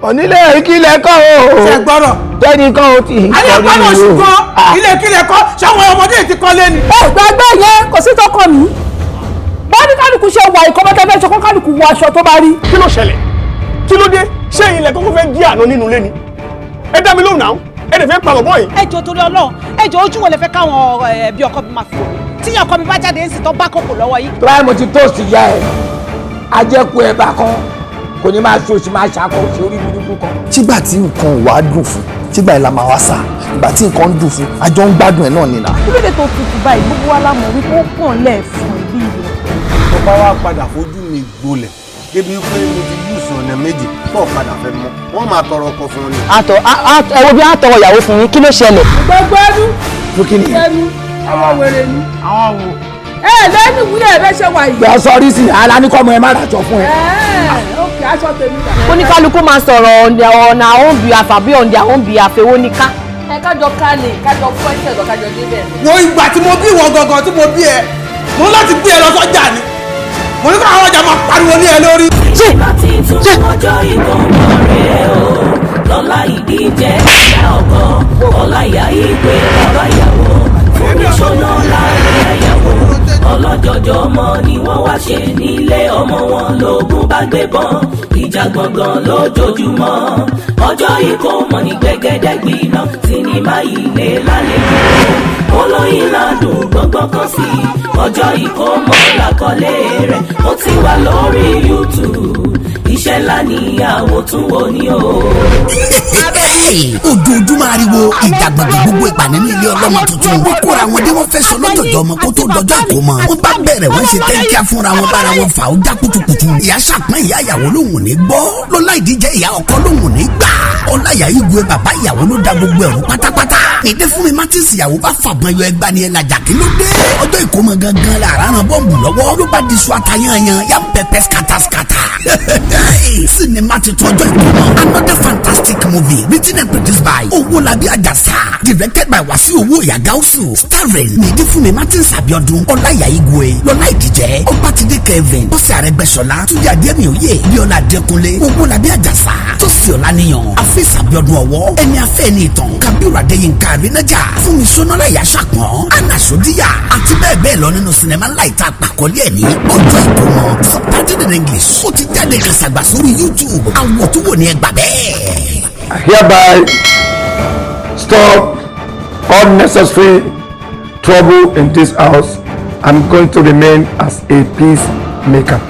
Onílé ìkìlẹ̀ kọ́ o. Ṣe gbọ́rọ̀. Tẹ́nìkan ò tí ì Ayé gbọ́dọ̀ ṣùgbọ́n ilé kílẹ̀ kọ́ ṣáwọn ọmọdé ti kọ́ lé ni. Ẹ gbàgbé yẹn, kò sí tó kàn mí. Bọ́ọ̀dì kálukú ṣe wà ìkọ́mọ́tẹ́ fẹ́ ṣe kó kálukú wọ aṣọ tó bá rí. Kí ló ṣẹlẹ̀? Kí ló dé? Ṣé ilẹ̀ kọ́kọ́ fẹ́ jí àná nínú ilé ni? Ẹ dá mi lóhùn náà, ẹ lè fẹ́ pa bọ̀bọ̀ yìí. Ẹ jọ̀ọ́, torí Ọlọ́run, ẹ jọ̀ọ́, ojú wo lẹ fẹ́ káwọn ẹbí ọkọ mi máa fi wò mí tíyàn ọkọ mi bá jáde ń sì tó bá kòkò lọ́wọ́ yìí? Tó báyìí mo ti toast ìyá ẹ̀, ajẹ́kù ẹ̀ bá kan kò ní máa ṣe òṣì, máa ṣàkó òṣì orí burúkú kan. Tígbà tí nǹkan ò wá dùn fún, tígbà yẹn la máa wá sà. Ìgbà tí nǹkan ń dùn fún, àjọ ń gbádùn ẹ̀ náà nìyà. Kí ló dé tó tutù báyìí? Gbogbo wa la mọ̀ wípé ó pọ̀ lẹ̀ fún ẹbí rẹ̀. Tó bá wá padà fojú mi gbolẹ̀ débi pé mo ti yúùsù ọ̀nà méjì tó padà fẹ́ mọ́, wọ́n máa tọrọ ọkọ fún un ni. Àtọ ẹ wo bí a tọrọ ìyàwó fún yín, kí ló ṣẹlẹ̀? Gbogbo ẹnu. Fún kí ni? Ẹnu àwọn wèrè ni. Àwọn wo? Ẹ lẹ́nu ìwúlẹ̀ ẹ fẹ́ ṣe wà yìí. Gbà sọrí sí ala ní kọ́mọ ẹ má ràjọ fún ẹ. Ẹ ok, aṣọ tèmi dà. Oníkálukú máa sọ̀rọ̀ on their own behalf àbí on their own behalf, èwo ní ká. Ẹ kájọ ká ní kájọ fún ẹsẹ̀ lọ, kájọ débẹ̀. Wo ìgbà tí mo bí ìwọ gangan, tí mo bí ẹ, mo ní láti gbé ẹ lọ sọ́jà ni, mo ní kó àwọn ọjà máa pariwo ní ẹ lórí. Láti tún ọjọ́ ìkómọ rẹ̀ o, lọ́lá ìdíje ìyá ọkọ, Ọláìyá Igwe, bàbá ìyàwó, Fúnmiṣọ́nà láàrin ìyàwó ọlọ́jọ́jọ́ ọmọ ni wọ́n wá ṣe nílé ọmọ wọn lógún bá gbé bọ́n ìjà gbọ̀ngàn lójoojúmọ́. Ọjọ́ ìkómọ ní gbẹ̀gẹ́dẹ́ gbiná. Sinimá ilé lálejò olóyin ládùn gbọ̀ngbọ̀n kan sí. Ọjọ́ Ìkómọ làkọlé rẹ̀, ó ti wà lórí YouTube. Iṣẹ́ ńlá ní àwòtúnwò ni o. Ojoojúmọ́ ariwo ìjàgbọ̀gbọ̀ gbogbo ìgbà nínú ilé ọlọ́mọ tuntun. Wọ́n kóra wọn dé, wọ́n fẹ́ sọ lọ́jọ́jọ́ ọmọ kó tó dọjọ́ ìkómọ. Wọ́n bá bẹ̀rẹ̀, wọ́n ṣe tẹ́ńkíá fúnra wọn, bára wọn fà, ó já kutukutu. Ìyá sàpọ́n ìyá ìyàwó lòun ò ní gbọ́, lọ́lá ìdíjẹ́ ìyá ọkọ lòun ò ní gbà. Ọláyà Igwe, bàbá ìyàwó, ló da gbogbo ẹ̀rù pátápátá. Èdè fún mi Martins, ìyàwó bá fàbọn yọ ẹgbà ni ẹ lajà. Kí ló dé? Ọjọ́ ìkómọ gangan la àrà ràn bọ́ǹbù lọ́wọ́, ló bá di sọ atayanyan yam pẹpẹ scatter scatter. Sinimá titun Ọjọ́ Ìkómọ, another fantastic movie written and produced by Owólabí Àjàsà, directed by Wasiu Owó Ìyàgáúsù, starring Nìdífúnmi Martins Abiodun, Ọláyà Igwe, Lọlá Ìdíjẹ́, Ọbátidé Kevin, Bọ́sẹ̀ Arẹ́gbẹ́ṣọlá, Túnjí Adémíòye, Bíọ́lá Adékúnlé, Owólabí Àjàsà, Tósì Ọláníyàn, Afíìs Abiodun Ọwọ́, Ẹni Afẹ́ Ẹni Ìtàn, Kabiru Adéyínká Arínájà, Fúnmi Sọnọ́lá, Ìyá Ṣàpọ̀n, Anna Sodiya àti bẹ́ẹ̀ bẹ́ẹ̀ lọ nínú sinimá ńlá ìta àpàkọ́lé ẹ̀ ní Ọjọ́ Ìkómọ, subtitled in English. Ó ti jáde kàṣàgbà sórí YouTube. Àwọ̀ tó wò ní ẹgbà bẹ́ẹ̀. I hereby stop unnecessary trouble in this house. I'm going to remain as a peacemaker.